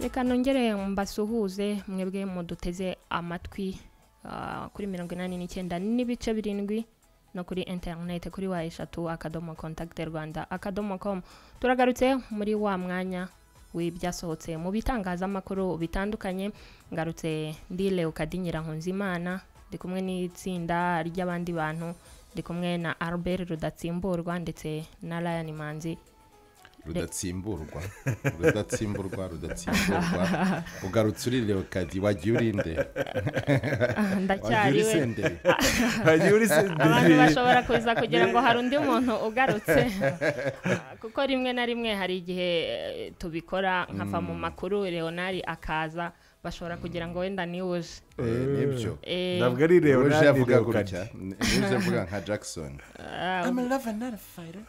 Reka nongere mbasuhuze mwebwe muduteze amatwi kuri 89.7 no kuri internet kuri w3.contactrwanda.com. Turagarutse muri wa mwanya w'ibyasohotse mu bitangazamakuru bitandukanye. Ngarutse ndi Leokadi Nyirankunzimana, ndi kumwe n'itsinda ry'abandi bantu, ndi kumwe na Albert Rudatsimburwa ndetse na Ryan Manzi. Rudatsimburwa rudatsimburwa rudatsimburwa, ugarutse uri Leokadi, wagiye urinde? Ndacyari we. Abantu bashobora kuza kugira ngo hari undi muntu ugarutse, kuko rimwe na rimwe hari igihe tubikora nkava mu makuru Leonard akaza, bashobora kugira ngo wenda ni uje. Nibyo, ntabwo ari Leonard avuga gutya, uje avuga nka Jackson. I'm a lover not a fighter.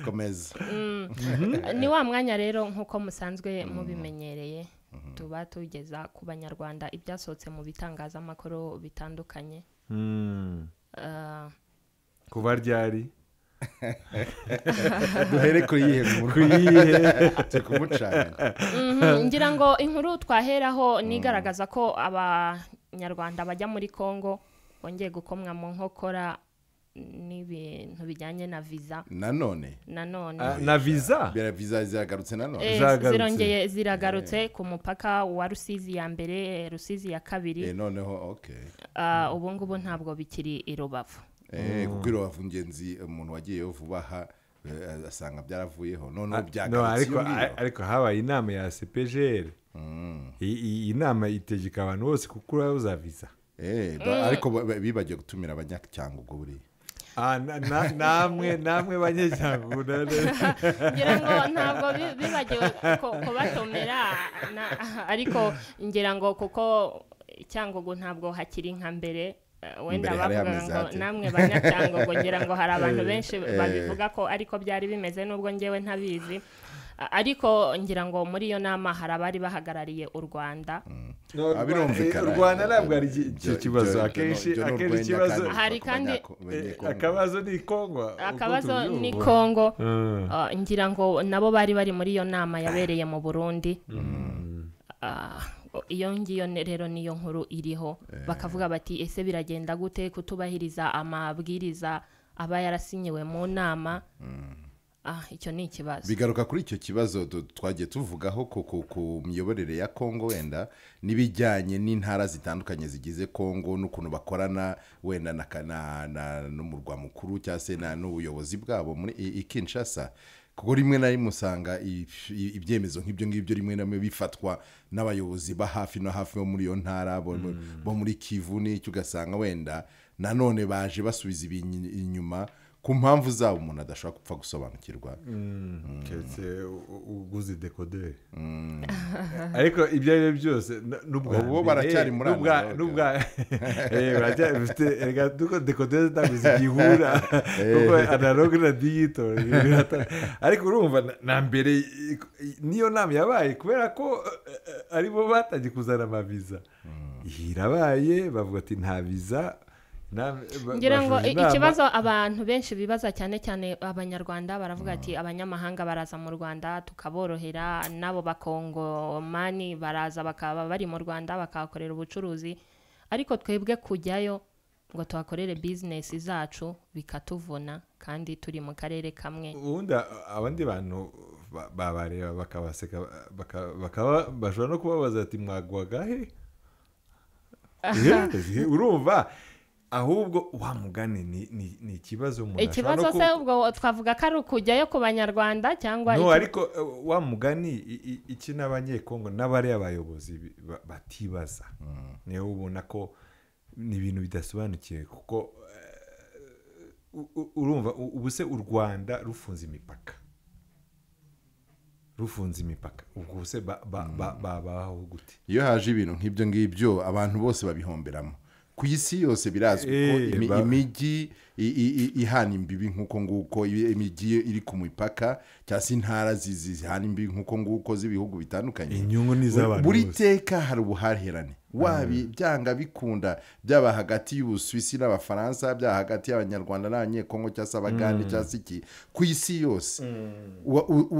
Komeza. Ni wa mwanya rero nkuko musanzwe mubimenyereye, tuba tugeza ku banyarwanda ibyasohotse mu bitangazamakuru bitandukanye. Kuva ryari? Duhere kuri iyihe nkuru? Tukumucana. Ngira ngo inkuru twaheraho nigaragaza ko abanyarwanda bajya muri Kongo bongeye gukomwa mu nkokora n'ibintu bijyanye na visa. Nanone na visa visa ziragarutse nanone, zirongeye ziragarutse ku mupaka wa Rusizi ya mbere, Rusizi ya kabiri. Noneho okay, ubu ngubu ntabwo bikiri i Rubavu. Kuko i Rubavu ngenzi umuntu wagiyeyo vuba aha asanga byaravuyeho, none byagarutse. Ariko habaye inama ya CPGL. Iyi nama itegeka abantu bose kukura za visa. Ariko bibagiye gutumira abanyacyangugu buriya. Namwe banyacyangugu ngira ngo ntabwo bibagiwe kubatumira, ariko ngira ngo kuko Cyangugu ntabwo hakiri nka mbere, wenda bavuga ngo namwe banyacyangugu, ngira ngo hari abantu benshi babivuga ko ariko byari bimeze, nubwo ngewe ntabizi. Ariko ngira ngo muri iyo nama hari abari bahagarariye u Rwanda. U Rwanda ntabwo ari icyo kibazo, akenshi ikibazo hari kandi akabazo ni Kongo, akabazo ni Kongo. Ngira ngo nabo bari bari muri iyo nama yabereye mu Burundi. Iyo ngiyo rero niyo nkuru iriho, bakavuga bati ese biragenda gute kutubahiriza amabwiriza aba yarasinyiwe mu nama? Icyo ni ikibazo. Bigaruka kuri icyo kibazo twagiye tuvugaho ku miyoborere ya Kongo, wenda n'ibijyanye n'intara zitandukanye zigize Kongo n'ukuntu bakorana wenda na n'umurwa mukuru cyangwa se n'ubuyobozi bwabo muri Kinshasa. Kuko rimwe na rimwe usanga ibyemezo nk'ibyo ngibyo rimwe na rimwe bifatwa n'abayobozi ba hafi no hafi bo muri iyo ntara, bo muri Kivu n'icyo, ugasanga wenda nanone baje basubiza inyuma ku mpamvu zabo umuntu adashobora gupfa gusobanukirwa. Keretse uguze dekoderi. Ariko ibyo ari byo byose n'ubwo baracyari muri n'ubwa baracyari bifite erega duko dekoderi ntabwo zigihura kuko analogue na digital. Ariko urumva na mbere niyo nama yabaye kubera ko aribo batangiye kuzana amaviza. Irabaye bavuga ati nta visa. Ngira ngo ikibazo abantu benshi bibaza cyane cyane abanyarwanda baravuga ati abanyamahanga baraza mu Rwanda tukaborohera, nabo bakongomani baraza bakaba bari mu Rwanda bakahakorera ubucuruzi, ariko twebwe kujyayo ngo tuhakorere business zacu bikatuvuna kandi turi mu karere kamwe. Ubundi abandi bantu babareba bakabaseka bakaba bashobora no kubabaza ati mwagwaga he? Urumva ahubwo wa mugani ni ikibazo umuntu ikibazo se ubwo twavuga ko ari ukujyayo ku banyarwanda cyangwa no, ariko wa mugani iki n'abanyekongo n'abari abayobozi batibaza. Niyo ubona ko ni ibintu bidasobanukiwe, kuko urumva ubu se u Rwanda rufunze imipaka, ubwo se babaho gute? Iyo haje ibintu nk'ibyo ngibyo abantu bose babihomberamo. Ku isi yose birazwi ko imijyi ihana imbibi nkuko nguko, imijyi iri ku mipaka cyangwa se intara zihana imbibi nkuko nguko z'ibihugu bitandukanye, inyungu ni z'abantu. Buri teka hari ubuhahirane. Wabi byanga bikunda, byaba hagati y'Ubusuwisi n'Abafaransa, byaba hagati y'Abanyarwanda n'Abanyekongo cyangwa se Abagande cyangwa se iki, ku isi yose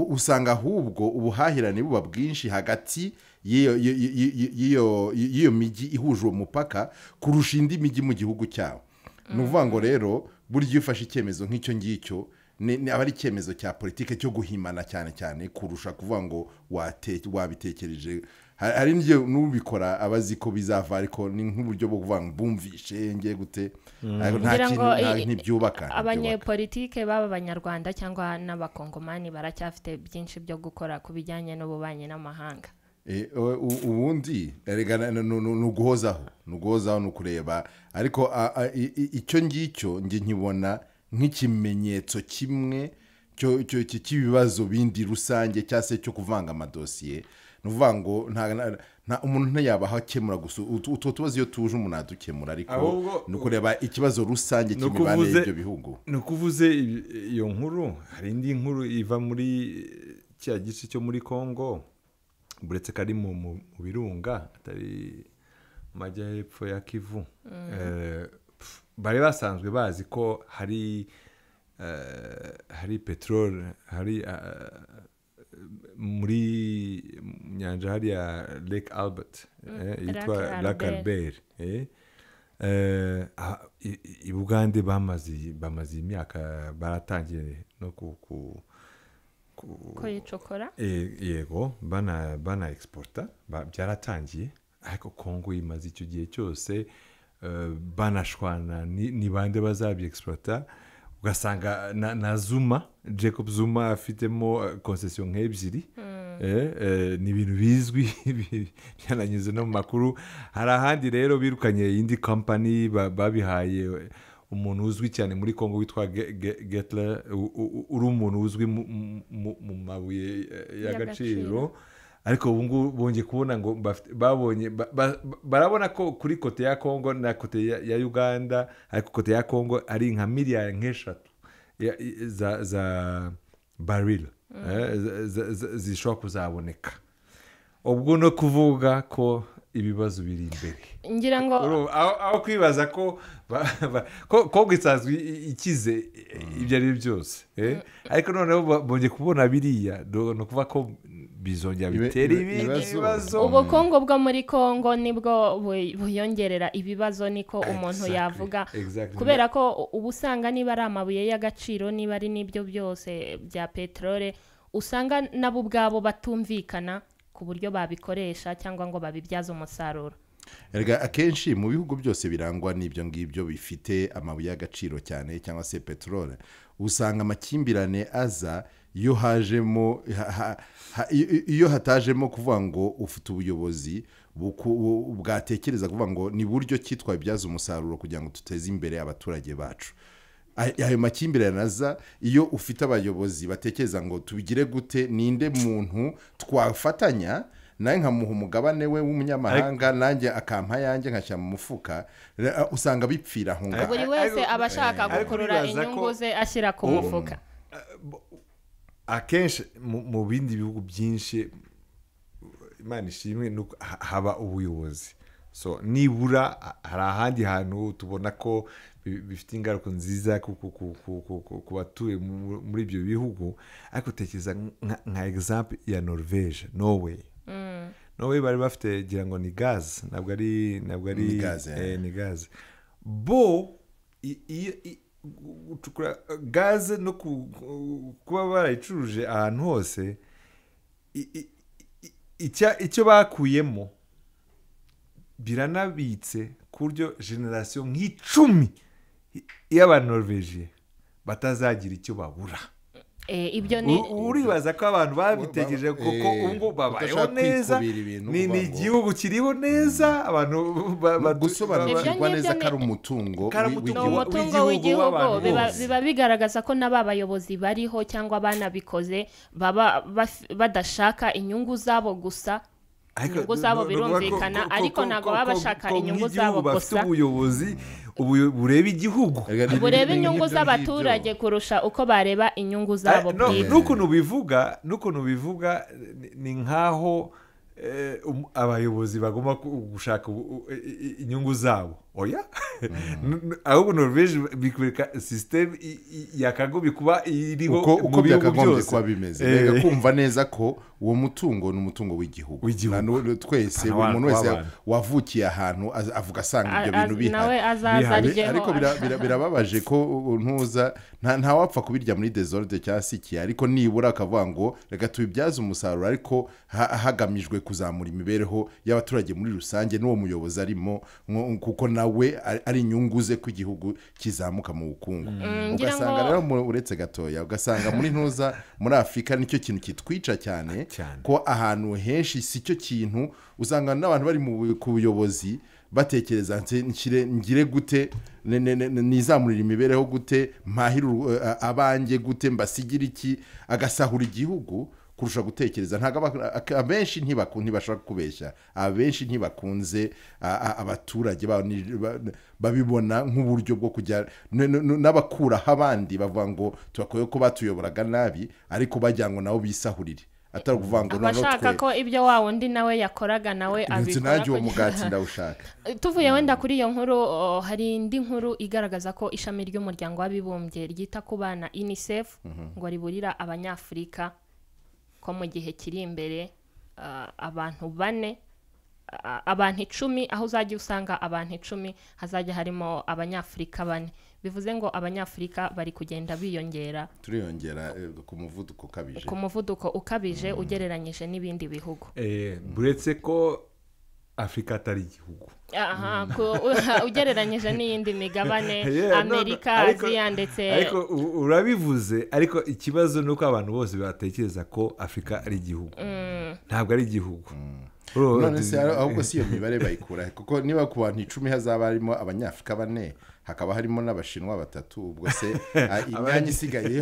usanga ahubwo ubuhahirane buba bwinshi hagati y'iyo mijyi ihuje uwo mupaka kurusha indi mijyi mu gihugu cyabo. Ni ukuvuga ngo rero burya iyo ufashe icyemezo nk'icyo ngicyo aba ari icyemezo cya politike cyo guhimana cyane cyane kurusha kuvuga ngo wabitekereje. Hari n'igihe n'ubikora aba azi ko bizava, ariko ni nk'uburyo bwo kuvuga ngo bumvishe ngiye gute, nta kintu ntibyubaka. Abanyepolitike baba Abanyarwanda cyangwa n'Abakongomani baracyafite byinshi byo gukora ku bijyanye n'ububanyi n'amahanga. Ubundi ni uguhozaho, ni uguhozaho, ni ukureba, ariko icyo ngicyo njye nkibona nk'ikimenyetso kimwe cy'ibibazo bindi rusange cyangwa se cyo kuvanga amadosiye. Ni ukuvuga ngo umuntu ntiyabaho akemura gusa utwo tubazo, iyo tuje umuntu adukemura, ariko ni ukureba ikibazo rusange cy'imibanire y'ibyo bihugu. Ni ukuvuze iyo nkuru, hari indi nkuru iva muri cya gice cyo muri Congo, buretse ko ari mu birunga atari mu majyepfo ya Kivu. Bari basanzwe bazi ko hari peteroli, hari muri nyanja hariya Lake Albert, yitwa Lake Albert. I Bugande bamaze imyaka baratangiye no kuyicukura, yego, bana exporta, byaratangiye. Ariko Kongo imaze icyo gihe cyose banashwana ni bande bazabyexporta, ugasanga na Zuma, Jacob Zuma afitemo concession nk'ebyiri. Ni ibintu bizwi byananyuze no mu makuru. Hari ahandi rero birukanye indi company babihaye umuntu uzwi cyane muri Kongo witwa Getler, uri umuntu uzwi mu mabuye y'agaciro, ariko ubu ngubu bongeye kubona ngo babonye barabona ko kuri kote ya Kongo na kote ya Uganda, ariko kote ya Kongo ari nka miliyari nk'eshatu za baril zishobora kuzaboneka. Ubwo no kuvuga ko ibibazo biri imbere, ngira ngo aho kwibaza ko Kongo isanzwe ikize ibyo ari byose, ariko noneho bongeye kubona biriya, no kuvuga ko bizongera bitera ibibazo. Ubukungu bwo muri Kongo nibwo buyongerera ibibazo, niko umuntu yavuga, kubera ko ubu usanga niba ari amabuye y'agaciro, niba ari n'ibyo byose bya peteroli, usanga nabo ubwabo batumvikana ku buryo babikoresha cyangwa ngo babibyaze umusaruro. Erega akenshi mu bihugu byose birangwa n'ibyo ngibyo bifite amabuye y'agaciro cyane cyangwa se peteroli, usanga amakimbirane aza iyo hajemo iyo hatajemo kuvuga ngo ufite ubuyobozi bwatekereza kuvuga ngo ni buryo kitwa ibyaza umusaruro kugira ngo tuteze imbere abaturage bacu. Ayo makimbirane aza iyo ufite abayobozi batekereza ngo tubigire gute, ninde muntu twafatanya nawe nkamuha umugabane we w'umunyamahanga, nanjye akampa yanjye nkashyira mu mufuka, usanga bipfira aho ngaho. Buri wese aba ashaka gukurura inyungu ze ashyira ku mufuka. Akenshi mu bindi bihugu byinshi, Imana ishimwe, haba ubuyobozi. So nibura hari ahandi hantu tubona ko bifite ingaruka nziza ku batuye muri ibyo bihugu. Ariko tekereza nka example ya Norvege, Norway. Norway bari bafite gira ngo ni gaz, ntabwo ari ni gaz. Bo gucukura gaze no kuba barayicuruje ahantu hose, icyo bakuyemo biranabitse ku buryo generasiyo nk'icumi y'Abanorvege batazagira icyo babura. Ibyo ni uribaza ko abantu babitegereje kuko ubwo babayeho neza, ni igihugu kiriho neza, abantu gusobanukirwa neza ko ari umutungo w'igihugu. Biba bigaragaza ko n'aba bayobozi bariho cyangwa banabikoze baba badashaka inyungu zabo gusa. Inyungu zabo birumvikana, ariko ntabwo baba bashaka inyungu zabo gusa. Ubuyobozi bureba igihugu, bureba inyungu z'abaturage kurusha uko bareba inyungu zabo bwite. N'ukuntu bivuga ni nkaho abayobozi bagomba gushaka inyungu zabo. Oya, ahubwo Norvege bikwereka system yakagombye kuba iriho uko byakagombye kuba bimeze. Rega kumva neza ko uwo mutungo ni umutungo w'igihugu, twese buri muntu wese wavukiye ahantu avuga asanga ibyo bintu bihari. Ariko birababaje ko ntuza nta wapfa kubirya muri desordre cyangwa se iki, ariko nibura akavuga ngo reka tubibyaze umusaruro, ariko hagamijwe kuzamura imibereho y'abaturage muri rusange n'uwo muyobozi arimo, kuko nawe ari inyungu ze ko igihugu kizamuka mu bukungu. Ugasanga rero uretse gatoya ugasanga muri ntuza muri Afurika nicyo kintu kitwica cyane, ko ahantu henshi si cyo kintu usanga n'abantu bari ku buyobozi batekereza ngire gute, nizamurira imibereho gute, mpahira abanjye gute, mbasigira iki, agasahura igihugu kurusha gutekereza. Ntabwo abenshi ntibashaka kubeshya, abenshi ntibakunze abaturage babibona nk'uburyo bwo kujya n'abakuraho abandi bavuga ngo tubakwiye ko batuyoboraga nabi, ariko bajya ngo nabo bisahurire, atari ukuvuga ngo abashaka ko ibyo wa wundi nawe yakoraga nawe abikora. Nanjye uwo mugati ndawushaka. Tuvuye wenda kuri iyo nkuru, hari indi nkuru igaragaza ko ishami ry'umuryango w'abibumbye ryita ku bana UNICEF ngo riburira abanyafurika ko mu gihe kiri imbere abantu 4, abantu 10, aho uzajya usanga abantu 10 hazajya harimo abanyafurika 4. Bivuze ngo abanyafurika bari kugenda biyongera, turiyongera ku muvuduko ukabije, ku muvuduko ukabije ugereranyije n'ibindi bihugu. Buretse ko Afurika atari igihugu. Aha, ugereranyije n'iyindi migabane, Amerika, Aziya ndetse. Ariko urabivuze, ariko ikibazo nuko abantu bose batekereza ko Afurika ari igihugu. Ntabwo ari igihugu. None se ahubwo si iyo mibare bayikura, kuko niba ku bantu 10 hazaba harimo abanyafurika 4, hakaba harimo n'abashinwa 3, ubwo se imyanya isigaye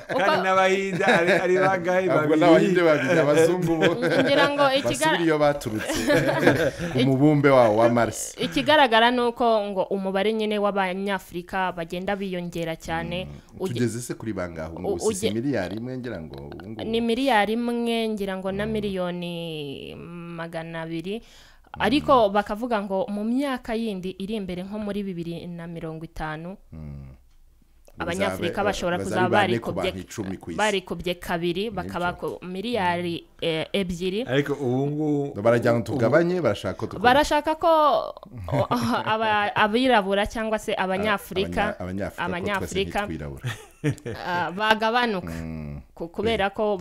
kandi n'abahinde ari bangahe babiri, n'abahinde babiri, abazungu bo ngira ngo basubira iyo baturutse ku mubumbe wawo wa Mars. Ikigaragara nuko ngo umubare nyine w'abanyafurika bagenda biyongera cyane. Tugeze se kuri bangahe ubu? Si miliyari 1 ngira ngo ni miliyari 1 ngira ngo na miliyoni 200. Ariko bakavuga ngo mu myaka yindi iri imbere nko muri 2050 abanyafurika bashobora kuzaba barikubye kabiri, bakaba miliyari 2. Ariko ubu ngubu barajya ngo tugabanye, barashaka ko abirabura cyangwa se abanyafurika bagabanuka, kubera ko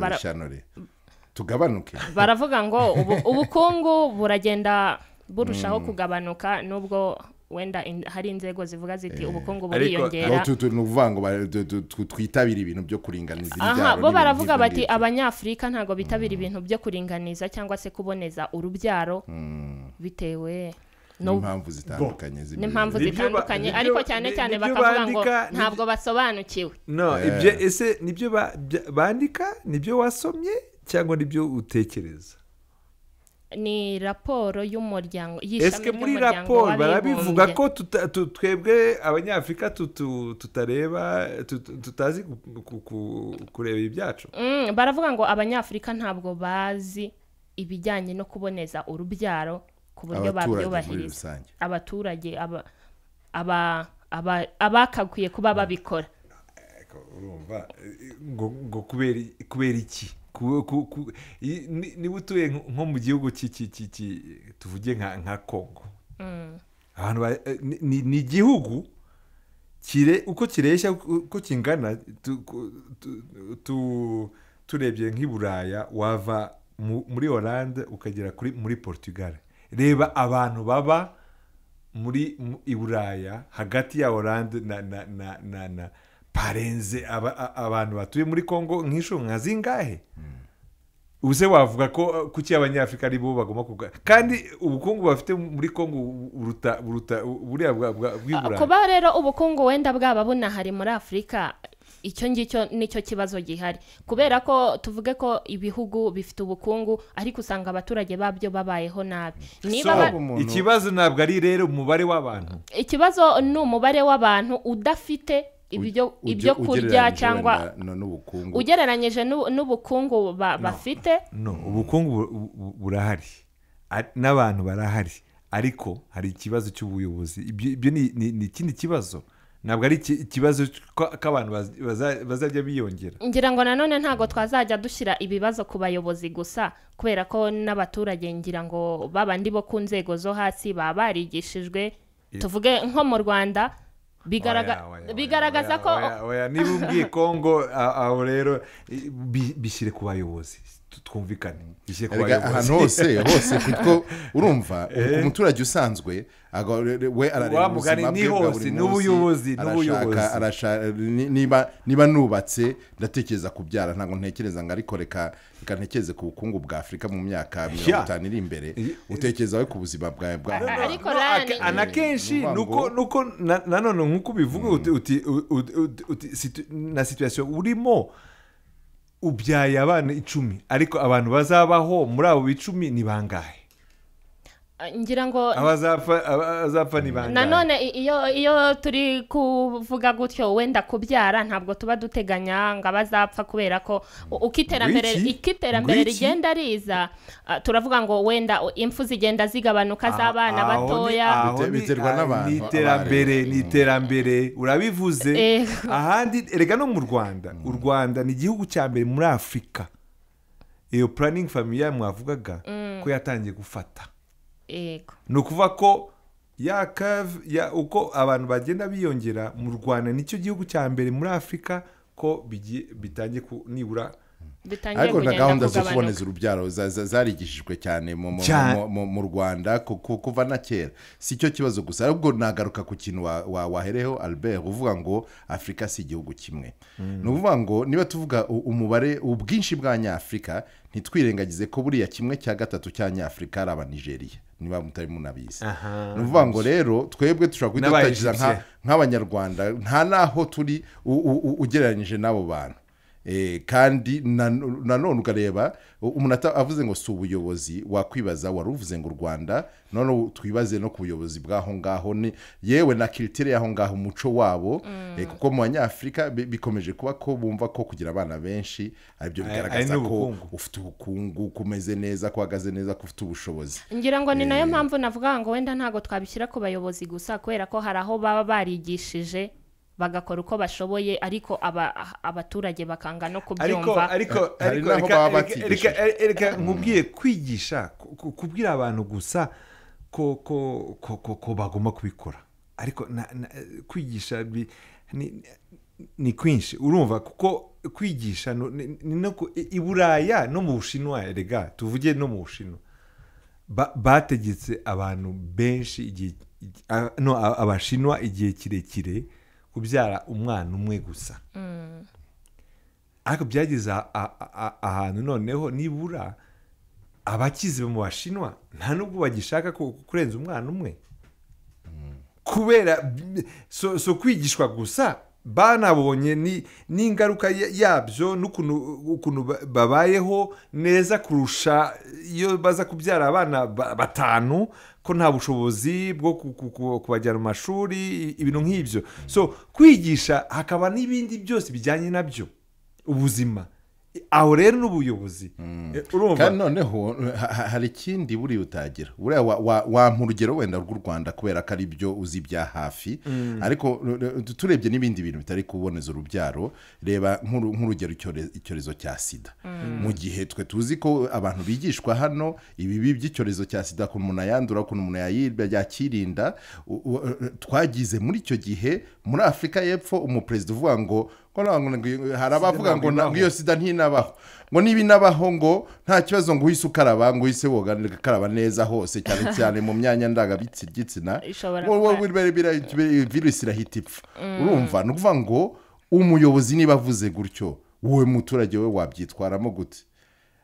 tugabanuke. Baravuga ngo ubukungu buragenda burushaho kugabanuka, nubwo wenda hari inzego zivuga ziti ubukungu buriyongera. Nuvuga ngo twitabira ibintu byo kuringaniza imbyaro. Bo baravuga bati abanyafurika ntago bitabira ibintu byo kuringaniza cyangwa se kuboneza urubyaro bitewe n'impamvu zitandukanye, n'impamvu zitandukanye, ariko cyane cyane bakavuga ngo ntabwo basobanukiwe. No, ibyo ese nibyo bandika, nibyo wasomye cyangwa nibyo utekereza? Ni raporo y'umuryango y'ishami ry'umuryango. Muri raporo barabivuga ko twebwe abanyafurika tutareba, tutazi kureba ibyacu. Baravuga ngo abanyafurika ntabwo bazi ibijyanye no kuboneza urubyaro ku buryo babyubahiriza. Abaturage abakakwiye kuba babikora. Urumva ngo kubera iki? Niba utuye nko mu gihugu tuvuge nka Kongo, abantu ni igihugu uko kireshya uko kingana, turebye nk'i Buraya, wava muri Hollande ukagera muri Portugal. Reba abantu baba muri i Buraya hagati ya Hollande na parenze abantu batuye muri Kongo nk'inshuro nka zingahe? Ubuse wavuga ko kuki abanyafurika ari bo bagomba kuga, kandi ubukungu bafite muri Kongo buruta buriya bw'Iburayi. Kuba rero ubukungu wenda bwaba bunahari muri Afurika, icyo ngicyo nicyo kibazo gihari, kubera ko tuvuge ko ibihugu bifite ubukungu ariko usanga abaturage babyo babayeho nabi. Niba ikibazo ntabwo ari rero umubare w'abantu, ikibazo ni umubare w'abantu udafite Ibyo kurya cyangwa ugereranyije n'ubukungu bafite. No, ubukungu burahari n'abantu barahari, ariko hari ikibazo cy'ubuyobozi. Ibyo ni ikindi kibazo, ntabwo ari ikibazo k'abantu bazajya biyongera. Ngira ngo nanone ntabwo twazajya dushyira ibibazo ku bayobozi gusa, kubera ko n'abaturage ngira ngo babandi bo ku nzego zo hasi baba barigishijwe. Tuvuge nko mu Rwanda bigaragaza ko niba umbwiye Kongo aho rero bishyire ku bayobozi twumvikane, bishyire ku bayobozi ahantu hose kuko urumva umuturage usanzwe we arareba ubuzima bwe bwa buri munsi, arashaka niba nubatse ndatekereza kubyara, ntabwo ntekereza ngo ariko reka ntekereze ku bukungu bwa Afurika mu myaka 50 iri imbere. Utekereza we ku buzima bwawe bwa ariko anakenshi nuko nanone nkuko ubivuga uti na situation urimo ubyaye abana 10, ariko abantu bazabaho muri abo 10 ni bangahe? Ngira ngo abazapfa ni bangahe? Nanone iyo turi kuvuga gutyo wenda kubyara ntabwo tuba duteganya ngo abazapfa, kubera ko iterambere rigenda riza, turavuga ngo wenda impfu zigenda zigabanuka z'abana batoya, biterwa n'abantu. Ni iterambere urabivuze. Ahandi erega no mu Rwanda, u Rwanda ni igihugu cya mbere muri Afurika iyo planning familiale mwavugaga ko yatangiye gufata. Ni ukuvuga ko ya curve ya uko abantu bagenda biyongera mu Rwanda nicyo gihugu cya mbere muri Afurika ko bitangiye nibura ariko na gahunda zo kuboneza urubyaro zarigishijwe cyane mu Rwanda kuva na kera. Si cyo kibazo gusa, ahubwo nagaruka ku kintu wahereho Albert uvuga ngo Afurika si igihugu kimwe. Ni ukuvuga ngo niba tuvuga umubare ubwinshi bw'Abanyafurika, ntitwirengagize ko buriya 1/3 cy'Abanyafurika ari Abanigeria, niba mutari munabizi. Ni ukuvuga ngo rero twebwe dushobora guhita nk'Abanyarwanda nta naho turi ugereranyije n'abo bantu. Kandi nanone ukareba umuntu avuze ngo si ubuyobozi, wakwibaza wari uvuze ngo u Rwanda, none twibaze no ku buyobozi bw'aho ngaho, ni yewe na culture y'aho ngaho, umuco wabo, kuko mu Banyafurika bikomeje kuba ko bumva ko kugira abana benshi aribyo bigaragaza ko ufite ubukungu, kumeze neza, ko uhagaze neza, ko ufite ubushobozi. Ngira ngo ni nayo mpamvu navuga ngo wenda ntago twabishyira ku bayobozi gusa, kubera ko hari aho baba barigishije bagakora uko bashoboye, ariko abaturage bakanga no kubyumva. Ariko reka nkubwiye, kwigisha kubwira abantu gusa ko ko ko bagomba kubikora, ariko kwigisha ni kwinshi urumva, kuko kwigisha no i Buraya no mu Bushinwa, erega tuvuge no mu Bushinwa bategetse abantu benshi igihe no Abashinwa igihe kirekire kubyara umwana umwe gusa. Ariko byageze ahantu noneho nibura abakize mu Bashinwa nta nubwo bagishaka kurenza umwana umwe, kubera so kwigishwa gusa banabonye n'ingaruka yabyo n'ukuntu babayeho neza kurusha iyo baza kubyara abana 5, ko nta bushobozi bwo kubajyana mu mashuri, ibintu nk'ibyo. So kwigisha hakaba n'ibindi byose bijyanye nabyo, ubuzima aho rero n'ubuyobozi. Urumva kandi noneho hari ikindi buri utagira, buriya wampa urugero wenda rw'u Rwanda kubera ko ari byo uzi bya hafi, ariko turebye n'ibindi bintu bitari kuboneza urubyaro, reba nk'urugero icyorezo cya sida. Mu gihe twe tuzi ko abantu bigishwa hano ibibi by'icyorezo cya sida, ukuntu umuntu ayandura, ukuntu umuntu yakirinda, twagize muri icyo gihe muri Afurika y'Epfo umuperezida uvuga ngo hari abavuga ngo iyo sida ntinabaho, ngo niba inabaho ngo nta kibazo, ngo uhise ukaraba, ngo uhise woga ukaraba neza hose, cyane cyane mu myanya ndangagitsina, virusi irahita ipfa. Urumva ni ukuvuga ngo umuyobozi niba avuze gutyo, wowe muturage we wabyitwaramo gute?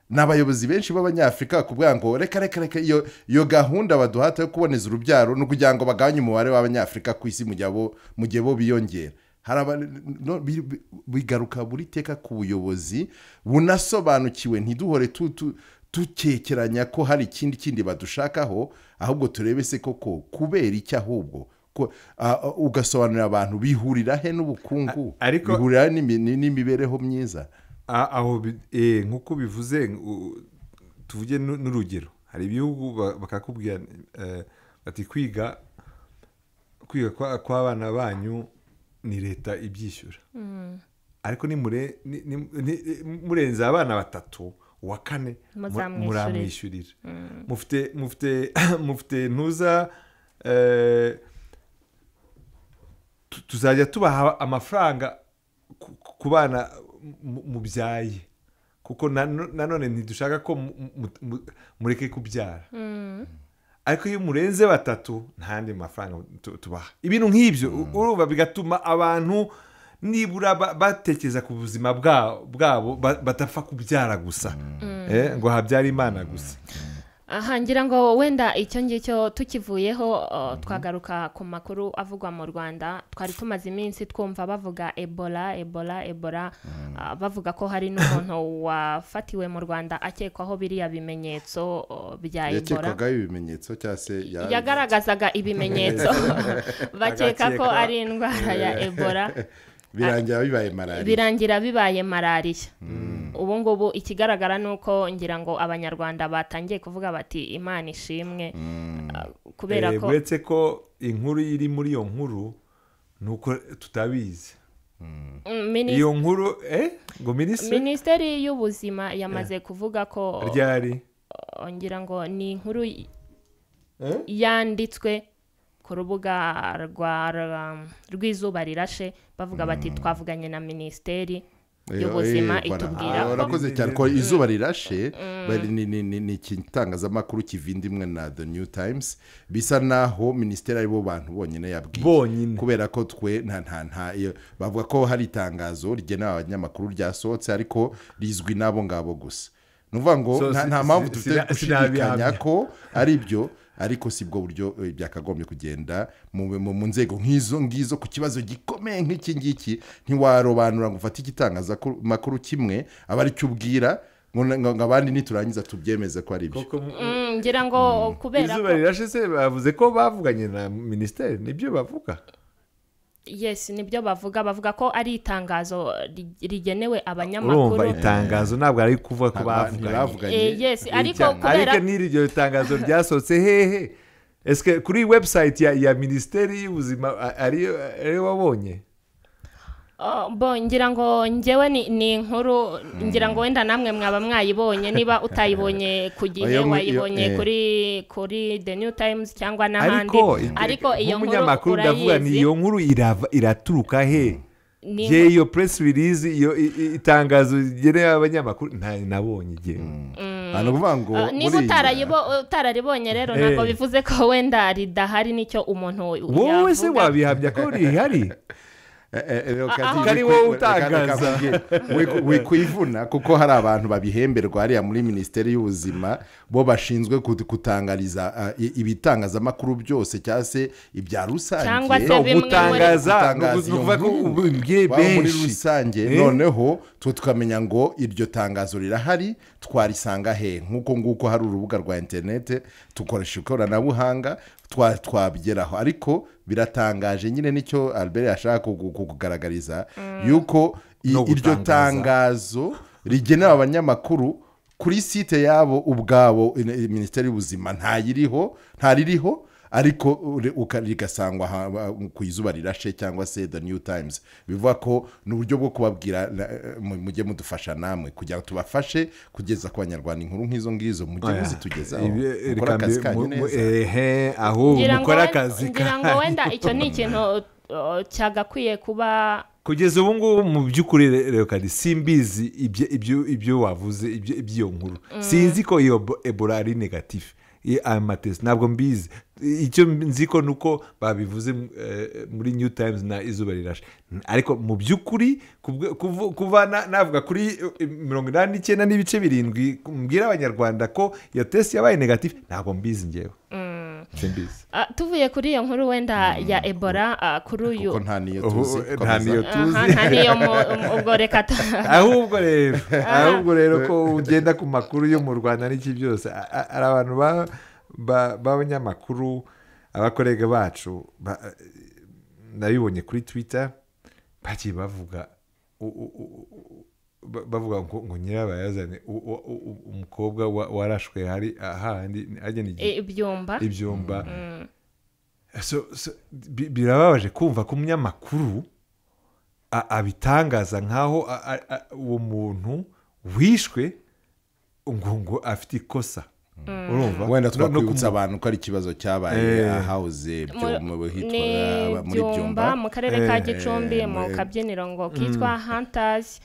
N'abayobozi benshi b'Abanyafurika bakubwira ngo reka reka reka iyo gahunda baduhata yo kuboneza urubyaro no kugira ngo bagabanye umubare w'Abanyafurika ku isi mu gihe bo biyongera. Bigaruka buri teka ku buyobozi bunasobanukiwe, ntiduhore tukekeranya ko hari ikindi badushakaho, ahubwo turebe se koko kubera iki, ahubwo ugasobanurira abantu bihurira he n'ubukungu, bihurira n'imibereho myiza. Aho nk'uko bivuze, tuvuge n'urugero, hari ibihugu bakakubwira bati kwiga kw'abana banyu ni leta ibyishyura, ariko murenze abana batatu uwa kane muramwishyurira. Mufite ntuza, tuzajya tubaha amafaranga ku bana mubyaye, kuko nanone ntidushaka ko mureke kubyara, ariko iyo murenze batatu nta yandi mafaranga tubaha. Ibintu nk'ibyo urumva bigatuma abantu nibura batekereza ku buzima bwabo, batapfa kubyara gusa, ngo habyara Imana gusa. Aha ngira ngo wenda icyo ngicyo tukivuyeho, twagaruka ku makuru avugwa mu Rwanda. Twari tumaze iminsi twumva bavuga Ebola, Ebola, Ebola, bavuga ko hari n'umuntu wafatiwe mu Rwanda akekwaho biriya bimenyetso bya Ebola. Yakekwaga ibimenyetso cyangwa se yagaragazaga ibimenyetso bakeka ko ari indwara ya Ebola, birangira bibaye malariya. Ubu ngubu ikigaragara nuko ngira ngo Abanyarwanda batangiye kuvuga bati Imana ishimwe, kubera ko uretse ko inkuru iri muri iyo nkuru nuko tutabizi. Iyo nkuru ngo Minisiteri y'Ubuzima yamaze kuvuga ko ryari, ngira ngo ni inkuru yanditswe ku rubuga rw'Izuba Rirashe, bavuga bati twavuganye na Minisiteri y'Ubuzima itubwira ko. Urakoze cyane ko Izuba Rirashe ni igitangazamakuru kivindimwe na The New Times, bisa naho minisiteri aribo bantu bonyine yabwiye, kubera ko twe nta bavuga ko hari itangazo rigenewe abanyamakuru ryasohotse ariko rizwi nabo ngabo gusa. Nuvuga ngo nta mpamvu dufite gushidikanya ko ari byo, ariko si bwo buryo byakagombye kugenda mu nzego nk'izo ngizo ku kibazo gikomeye nk'iki ngiki. Ntiwarobanura ngo ufate igitangazamakuru kimwe aba ari cyo ubwira ngo abandi niturangiza tubyemeze ko ari byo. Ngira ngo kubera ko Izuba Rirashe se bavuze ko bavuganye na minisiteri, nibyo bavuga? Yes, nibyo bavuga ko ari itangazo rigenewe abanyamakuru. Urumva itangazo ntabwo ari kuvuga ko bavuganye. Yes, ariko kubera ariko n'iryo tangazo ryasohotse hehe? Eske kuri website ya Minisiteri y'Ubuzima ariyo wabonye? Bo ngira ngo njyewe ni inkuru, ngira ngo wenda namwe mwaba mwayibonye, niba utayibonye ku gihe wayibonye kuri The New Times cyangwa n'ahandi, ariko iyo nkuru ndavuga ni iyo nkuru iraturuka he? Je iyo press release, iyo itangazo rigenewe abanyamakuru nabonye igihe. Kuvuga ngo niba utararibonye rero ntabwo bivuze ko wenda ridahari, nicyo umuntu wowe se wabihamya ko rihari? Kari wowe utangaza wikwivuna, kuko hari abantu babihemberwa hariya muri Minisiteri y'Ubuzima bo bashinzwe kutangariza ibitangazamakuru byose cyangwa se ibya rusange, gutangaza muri rusange. Noneho twe tukamenya ngo iryo tangazo rirahari, twarisanga he? Nk'uko nguko hari urubuga rwa interinete tukoresha ikoranabuhanga twabigeraho. Ariko biratangaje nyine, nicyo Albert yashaka kukugaragariza yuko iryo tangazo rigenewe abanyamakuru kuri site yabo ubwabo Minisiteri y'Ubuzima ntaririho, ariko rigasangwa ku Izuba Rirashe cyangwa se The New Times. Bivuga ko ni uburyo bwo kubabwira mujye mudufasha namwe kugira ngo tubafashe kugeza ku Banyarwanda inkuru nk'izo ngizo, mujye muzitugezaho, mukora akazi kanyu neza. Ahubwo mukora akazi kanyu. Ngira ngo wenda icyo ni ikintu cyagakwiye kuba kugeza ubu ngubu. Mu by'ukuri rero kandi simbizi ibyo wavuze iby'iyo nkuru, sinzi ko iyo Ebola ari negative amatest, ntabwo mbizi. Icyo nzi ko nuko babivuze muri New Times na Izuba Rirashe, ariko mu by'ukuri kuva navuga kuri 89.7 mbwira Abanyarwanda ko iyo test yabaye negative, ntabwo mbizi ngewe. Tuvuye kuri iyo nkuru wenda ya Ebola, kuri uyu kuko nta niyo tuzi, nta niyo ubwo reka ahubwo rero ko ugenda ku makuru yo mu Rwanda n'iki byose, ari abantu b'abanyamakuru Abakorega bacu nabibonye kuri Twitter bagiye bavuga bavuga ngo nyirabayazane umukobwa warashwe hari ahandi agena ibyumba. So birababaje kumva ko umunyamakuru abitangaza nkaho uwo muntu wishwe ngo afite ikosa. Urumva wenda twakwibutsa abantu ko ari ikibazo cyabaye ahahoze hitwa muri Byumba mu karere ka Gicumbi mu kabyiniro ngo kitwa Hunters,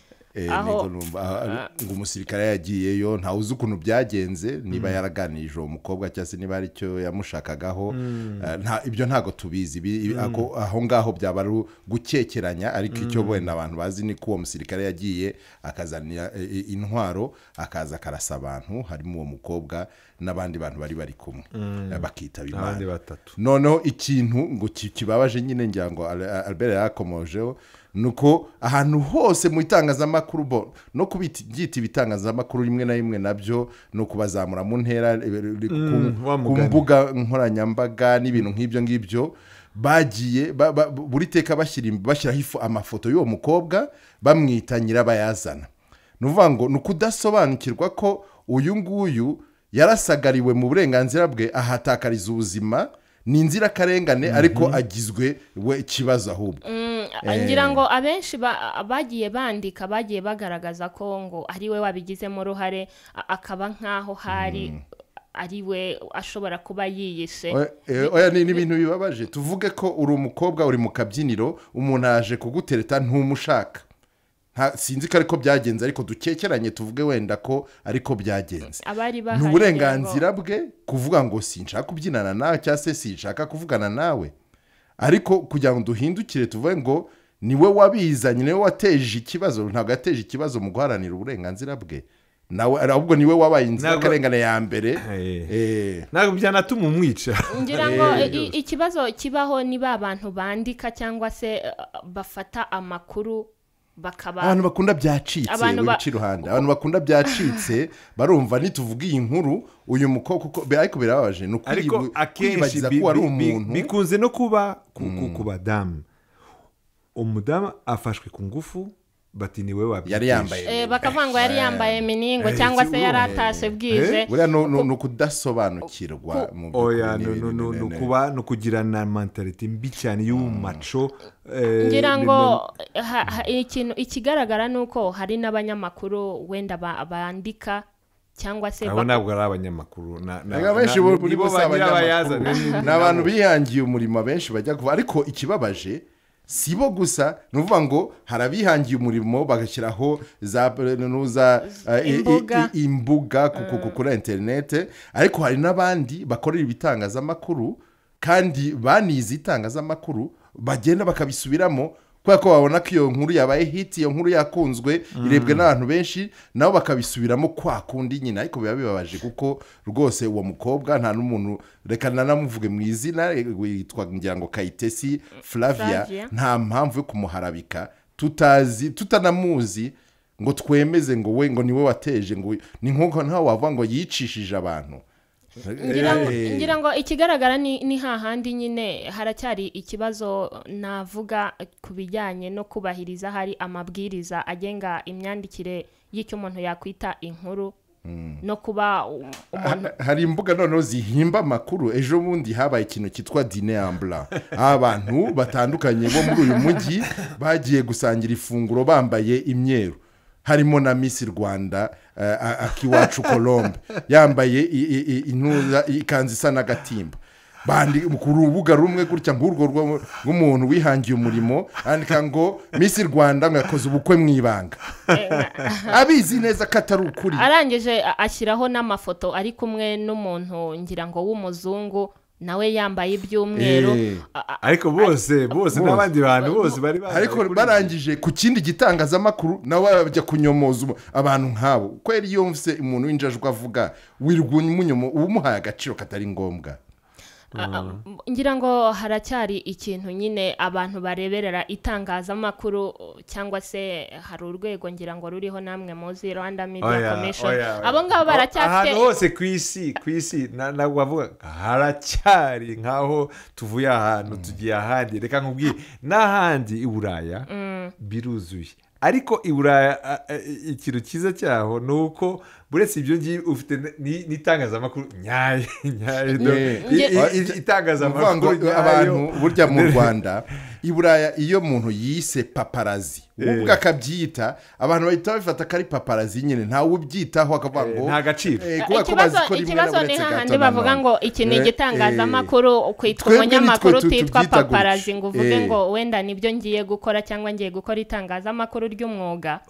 aho ngo umusirikare yagiyeyo ntawe uzi ukuntu byagenze, niba yaraganirije uwo mukobwa cyangwa se niba ari cyo yamushakagaho, ibyo ntago tubizi. Aho ngaho byaba ari gukekeranya, ariko icyo wenda abantu bazi ni ko uwo musirikare yagiye akazana intwaro akaza akarasa abantu, harimo uwo mukobwa n'abandi bantu bari kumwe bakitaba Imana. Noneho ikintu ngo kibabaje nyine ngira ngo Albert yakomojeho nuko ahantu hose mu itangazamakuru bo no kubyita ibitangazamakuru rimwe na rimwe nabyo no kubazamura mu ntera ku mbuga nkoranyambaga n'ibintu nk'ibyo ngibyo, bagiye buri teka bashyiraho amafoto y'uwo mukobwa bamwita nyirabayazana. Ni ukuvuga ngo ni ukudasobanukirwa ko uyu nguyu yarasagariwe mu burenganzira bwe, ahatakariza ubuzima, ni inzirakarengane, ariko agizwe we ikibazo ahubwo. Ngira ngo abenshi bagiye bandika bagiye bagaragaza ko ngo ari we wabigizemo uruhare, akaba nkaho hari ari we ashobora kuba yiyishe. Oya ni ibintu bibabaje. Tuvuge ko uri umukobwa uri mu kabyiniro, umuntu aje kugutereta ntumushaka, sinzi ko ariko byagenze, ariko dukekeranye tuvuge wenda ko ariko byagenze. Ni uburenganzira bwe kuvuga ngo sinshaka kubyinana nawe cyangwa se sinshaka kuvugana nawe, ariko kugira ngo duhindukire tuvuge ngo niwe wabizanye, niwe wateje ikibazo. Ntabwo yateje ikibazo mu guharanira uburenganzira bwe nawe, ahubwo niwe wabaye inzirakarengane ya mbere. Ntabwo byanatuma umwica. Ngira ngo ikibazo kibaho niba abantu bandika cyangwa se bafata amakuru bakaba abantu bakunda byacitse, wica iruhande abantu bakunda byacitse barumva nituvuga iyi nkuru uyu mukobwa kuko ariko birababaje ni ukwibagiza ko ari umuntu. Bikunze no kuba ku badamu, umudamu afashwe ku ngufu bati niwe wabyitishe, yari yambaye bakavuga ngo yari yambaye miningo cyangwa se yaratashe bwije. Buriya ni ukudasobanukirwa mu oya ni kuba no kugirana mentality mbi cyane y'umaco. Ngira ngo ikintu ikigaragara nuko hari n'abanyamakuru wenda bandika cyangwa se abo ntabwo ari abanyamakuru, benshi muri bo ni abantu bihangiye umurimo, benshi bajya kuva. Ariko ikibabaje si bo gusa, ni ukuvuga ngo hari abihangiye umurimo bagashyiraho za imbuga kuri interinete, ariko hari n'abandi bakorera ibitangazamakuru kandi banize itangazamakuru bagenda bakabisubiramo kubera ko babona ko iyo nkuru yabaye hit, iyo nkuru yakunzwe irebwe n'abantu benshi, nabo bakabisubiramo kwa kundi nyine. Ariko biba bibabaje kuko rwose uwo mukobwa nta n'umuntu, reka nanamuvuge mu izina, yitwa ngira ngo Kayitesi Flavia, nta mpamvu yo kumuharabika tutazi tutanamuzi ngo twemeze ngo we ngo niwe wateje, ngo ni nkuko ntawe wavuga ngo yicishije abantu. Ngira ngo ikigaragara ni hahandi nyine haracyari ikibazo navuga ku bijyanye no kubahiriza hari amabwiriza agenga imyandikire y'icyo umuntu yakwita inkuru no kuba umuntu. Hari imbuga noneho zihimba amakuru. Ejo bundi habaye ikintu cyitwa dîner en blanc, abantu batandukanye bo muri uyu mujyi bagiye gusangira ifunguro bambaye imyeru, harimo na Miss Rwanda Akiwacu Colombe yambaye ikanzu isa n'agatimba. Bandi ku rubuga rumwe gutya nk'urwo rw'umuntu wihangiye umurimo andika ngo Miss Rwanda ngo yakoze ubukwe mu ibanga, abizi neza ko atari ukuri. Arangije ashyiraho n'amafoto ari kumwe n'umuntu ngira ngo w'umuzungu nawe yambaye iby'umweru. Ariko bose n'abandi bantu bose bari ariko barangije ku kindi gitangazamakuru nawe bajya kunyomoza abantu nk'abo. Kweri iyo mvise umuntu w'injajwa avuga wirwa umunyomo umuhaye agaciro katari ngombwa. Ngira ngo haracyari ikintu nyine abantu bareberera itangazamakuru, cyangwa se hari urwego ngira ngo ruriho namwe muzi, Rwanda Media Commission. Abo ngabo baracyafite ahantu hose ku isi ntabwo bavuga haracyari nkaho tuvuye ahantu tugiye ahandi. Reka nkubwire, n'ahandi i Buraya biruzuye, ariko i Buraya ikintu cyiza cyaho ni uko buretse ibyo ngiye ufite n'itangazamakuru nyayo itangazamakuru nyayo. Abantu burya mu Rwanda, i Buraya iyo muntu yise paparazi ubwo akabyita, abantu bahita babifata ko ari paparazi nyine, ntawe ubyitaho akavuga ngo nta gaciro. Ikibazo ni hahandi bavuga ngo iki ni igitangazamakuru, kwitwa umunyamakuru utitwa paparazi ngo uvuge ngo wenda nibyo ngiye gukora cyangwa ngiye gukora itangazamakuru ry'umwuga,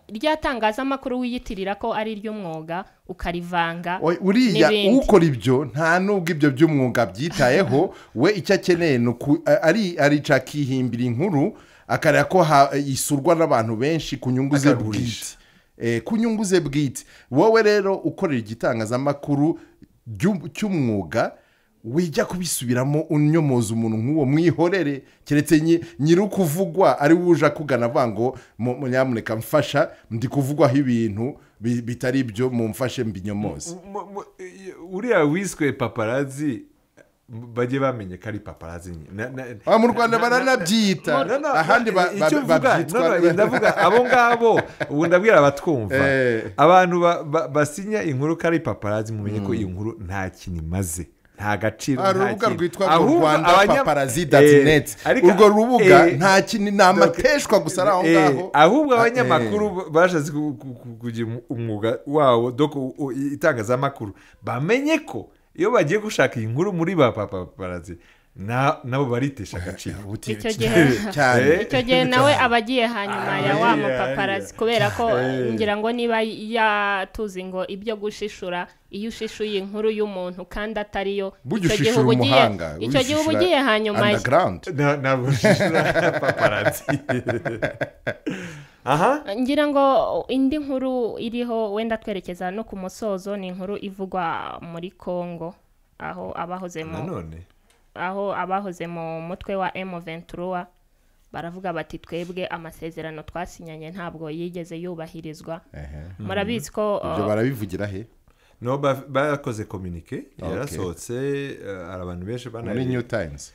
rya tangazamakuru wiyitirira ko ari iry'umwuga ukarivanga. Uriya ukora ibyo nta nubwo ibyo by'umwuga byitayeho, we icyo akeneye ni arica akihimbira inkuru, akareba ko isurwa n'abantu benshi ku nyungu ze bwite. Ku nyungu ze bwite. Wowe rero ukorera igitangazamakuru cy'umwuga, wijya kubisubiramo unyomoza umuntu nk'uwo, mwihorere, keretse nyiri ukuvugwa ari wuje akugana avuga ngo nyamuneka mfasha, ndi kuvugwaho ibintu bitari ibyo, mumfashe mbinyomoze. Uriya wiswe paparazi bajye bamenye ko ari paparazi. Mu Rwanda baranabyita, ahandi babyitwa. Ndavuga abo ngabo, ubu ndabwira abatwumva, abantu basinya inkuru ko ari paparazi, mumenye ko iyo nkuru nta kintu imaze, nta gaciro. Hari urubuga rwitwa Rwanda Paparazzi.net, urwo rubuga nta kintu, ni amateshwa gusa ari aho ngaho. Ahubwo abanyamakuru bashatse kugira umwuga wabo, itangazamakuru, bamenye ko iyo bagiye gushaka iyi nkuru muri ba paparazzi nabo baritesha agaciro. Icyo gihe nawe abagiye hanyuma ya wa mupaparazi, kubera ko ngira ngo niba yatuzi ngo ibyo gushishura, iyo ushishuye inkuru y'umuntu kandi atariyo, icyo gihe uba ugiye hanyuma ntabwo ushishura paparazi. Ngira ngo indi nkuru iriho wenda twerekeza no ku musozo, ni inkuru ivugwa muri Kongo, aho abahoze mu mutwe wa M23 baravuga bati twebwe amasezerano twasinyanye ntabwo yigeze yubahirizwa. Murabizi ko ibyo barabivugira he? No, bakoze communique yarasohotse, abantu benshi bana muri New Times.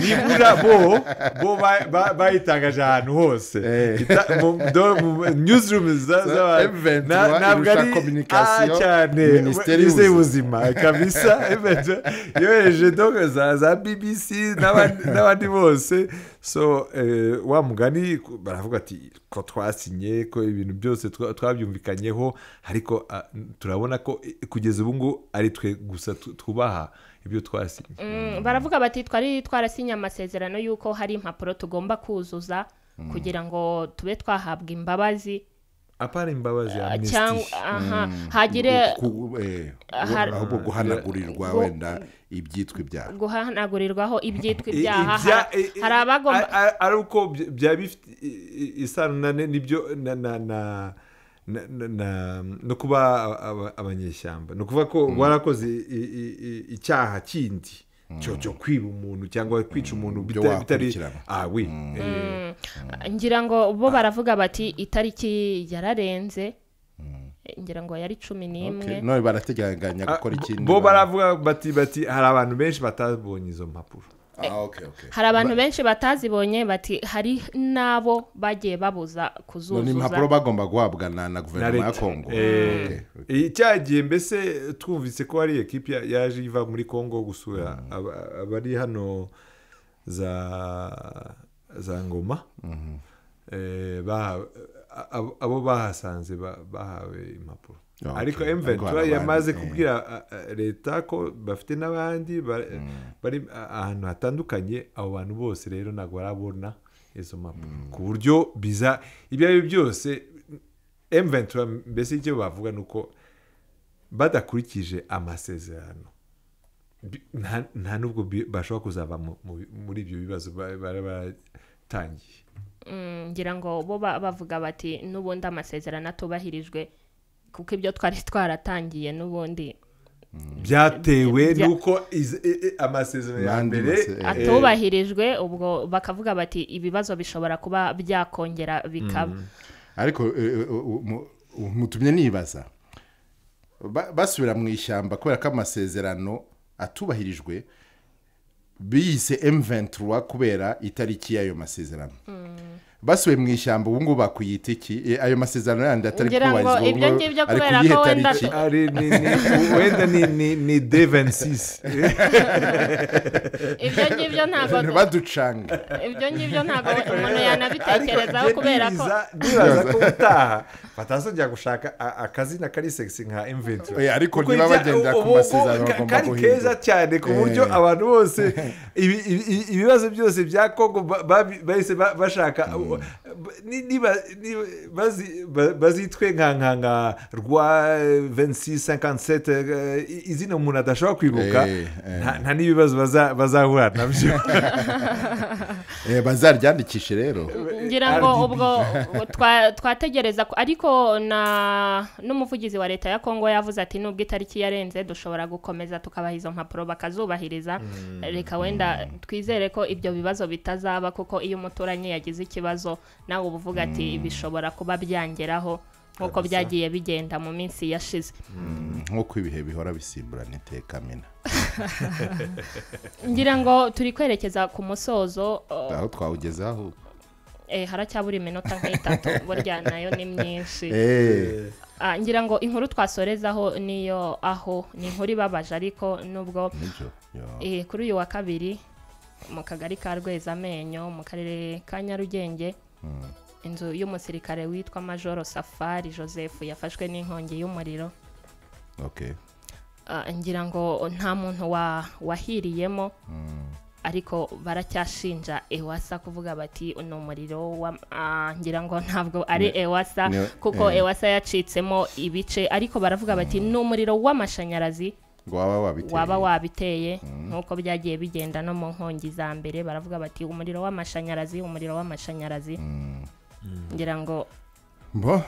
Nibura bo bayitangaje ahantu hose, newsroom ntabwo ari cyane minisiteri y'ubuzima kabisa, yohereje za BBC n'abandi bose. So wa mugani baravuga ati ko twasinye, ko ibintu byose twabyumvikanyeho, ariko turabona ko kugeza ubu ngubu ari twe gusa twubaha ibyo twasinye. Baravuga bati twari twarasinye amasezerano y'uko hari impapuro tugomba kuzuza kugira ngo tube twahabwa imbabazi, apana imbabazi amnesty, hagire ahubwo guhanagurirwa wenda ibyitwa ibyaha, guhanagurirwaho ibyitwa ibyaha. Hari abagomba ari uko byaba bifite isano n'ibyo na no kuba abanyeshyamba, no kuvuga ko warakoze icyaha kindi cyo kwiba umuntu cyangwa kwica umuntu bitari oui. Ngira ngo bo baravuga bati itariki yararenze, ngira ngo yari 11. None barateganya gukora ikindi. Bo baravuga bati hari abantu benshi batabonye izo mpapuro. Hari abantu benshi batazibonye, bati hari nabo bagiye babuza kuzuzuza. Ni impapuro bagomba guhabwa na guverinoma ya Kongo. Icyagiye mbese twumvise ko hari ekipe yaje iva muri Kongo gusura abari hano za Ngoma. Abo bahasanze bahawe impapuro. Ariko M23 yamaze kubwira leta ko bafite n'abandi bari ahantu hatandukanye, abo bantu bose rero ntabwo barabona izo mpapuro ku buryo biza ibyo ari byose. M23 mbese icyo bavuga nuko badakurikije amasezerano nta nubwo bashobora kuzava muri ibyo bibazo baratangiye. Ngira ngo bo bavuga bati n'ubundi amasezerano atubahirijwe, kuko ibyo twari twaratangiye n'ubundi Byatewe nuko amasezerano ya mbere atubahirijwe, ubwo bakavuga bati ibibazo bishobora kuba byakongera bikaba. Ariko mutumye nibaza basubira mu ishyamba kubera ko amasezerano atubahirijwe, biyise M23 kubera itariki y'ayo masezerano. Basubiye mu ishyamba ubu ngubu bakuyita iki? Ayo masezerano yandi atari kubahirizwa ibyo ngibyo kubera ko wenda ari wenda ni D26. Ibyo ngibyo ntabwo baducanga, ibyo ngibyo ntabwo umuntu yanabitekerezaho kubera ko ndibaza ko utaha batazongera gushaka akazina kari sexy nka M23. Ariko niba bagenda ku masezerano bagomba guhindura kari keza cyane ku buryo abantu bose ibibazo byose bya Kongo bahise bashaka niba bazitwe nka rwa 2657 izina umuntu adashobora kwibuka, nta n'ibibazo bazahura nabyo. Bazaryandikishe rero ngira ngo ubwo twategereza. Ariko na n'umuvugizi wa leta ya Kongo yavuze ati nubwo itariki yarenze dushobora gukomeza tukabaha izo mpapuro bakazubahiriza. Reka wenda twizere ko ibyo bibazo bitazaba, kuko iyo umuturanyi yagize ikibazo nawe ubuvuga ati bishobora kuba byangeraho nkuko byagiye bigenda mu minsi yashize, nkuko ibihe bihora bisimburana iteka mina. Ngira ngo turi kwerekeza ku musozo aho twawugezaho. Haracyabura iminota nk'itatu, burya nayo ni myinshi. Ngira ngo inkuru twasorezaho niyo aho ni inkuru ibabaje, ariko nubwo kuri uyu wa kabiri mu kagari ka Rwezamenyo mu karere ka Nyarugenge, inzu y'umusirikare witwa Majoro Safari Joseph yafashwe n'inkongi y'umuriro. Ngira ngo nta muntu wahiriyemo, ariko baracyashinja EWASA kuvuga bati uno muriro ngira ngo ntabwo ari EWASA kuko EWASA yacitsemo ibice, ariko baravuga bati ni umuriro w'amashanyarazi waba wabiteye nkuko byagiye bigenda no mu nkongi za mbere. Baravuga bati umuriro w'amashanyarazi, umuriro w'amashanyarazi. Ngira ngo bo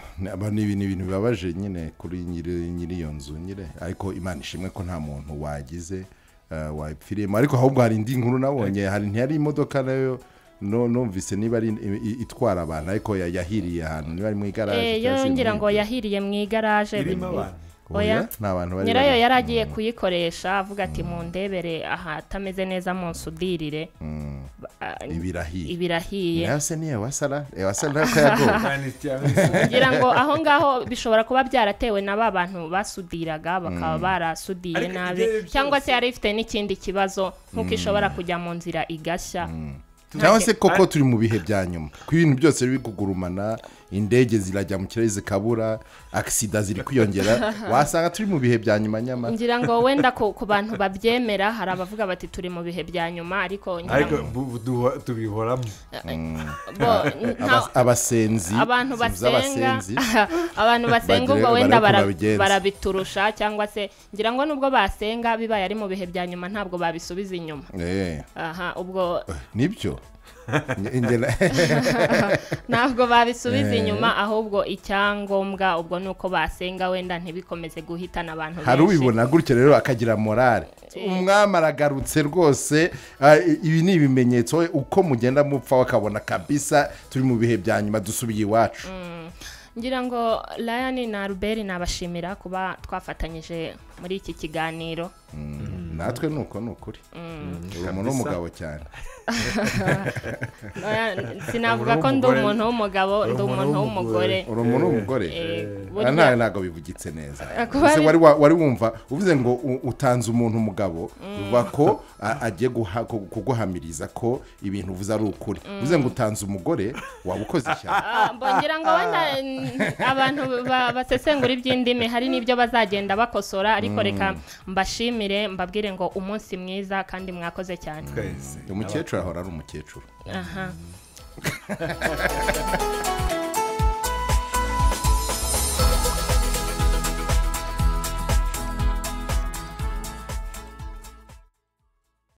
ni ibintu bibabaje nyine kuri nyiri iyo nzu nyine, ariko Imana ishimwe ko nta muntu wagize wapfiriyemo. Ariko ahubwo hari indi nkuru nabonye, hari ntiyari imodoka nayo numvise niba ari itwara abantu ariko yahiriye ahantu, niba ari mu igaraje. Yo ngira ngo yahiriye mu igaraje. Oya, nyirayo yaragiye kuyikoresha avuga ati mundebere aha atameze neza munsudirire. Ibirahiye. Nase niye wasara ko yago. Ngira ngo aho ngaho bishobora kuba byaratewe na ba bantu basudiraga bakaba barasudiye nabi, cyangwa se yari ifite n'ikindi kibazo nkuko ishobora kujya mu nzira igashya. Cyangwa se koko turi mu bihe bya nyuma, ku ibintu byose biri kugurumana, indege zirajya mu kirere zikabura, aksida ziri kwiyongera, wasanga turi mu bihe bya nyuma nyama. Ngira ngo wenda ku bantu babyemera hari abavuga bati turi mu bihe bya nyuma, ariko tubihoramo. Abasenzi, abantu basenga, abantu basenga ubwo wenda barabiturusha, cyangwa se ngira ngo nubwo basenga bibaye ari mu bihe bya nyuma ntabwo babisubiza inyuma. Aha ubwo nibyo ntabwo babisubiza inyuma, ahubwo icyangombwa ubwo nuko basenga wenda ntibikomeze guhitana abantu benshi. Hari ubibona gutyo rero akagira morale, umwami aragarutse rwose. Ibi ni ibimenyetso uko mugenda mupfa bakabona kabisa turi mu bihe bya nyuma, dusubiye iwacu. Ngira ngo Ryan na Albert nabashimira kuba twafatanyije muri iki kiganiro. Natwe nuko nukuri uri umuntu w'umugabo cyane. Sinavuga ko ndi umuntu w'umugabo, ndi umuntu w'umugore. Uri umuntu w'umugore? Ntabwo bivugitse neza. Wari wumva uvuze ngo utanze umuntu umugabo, uvuga ko agiye kuguhamiriza ko ibintu uvuze ari ukuri. Uvuze ngo utanze umugore, waba ukoze ishyano. Mbongira ngo wenda abantu basesengura iby'indimi hari n'ibyo bazagenda bakosora, ariko reka mbashimire mbabwire ngo umunsi mwiza kandi mwakoze cyane. Umukecuru ahora ari umukecuru. Aha.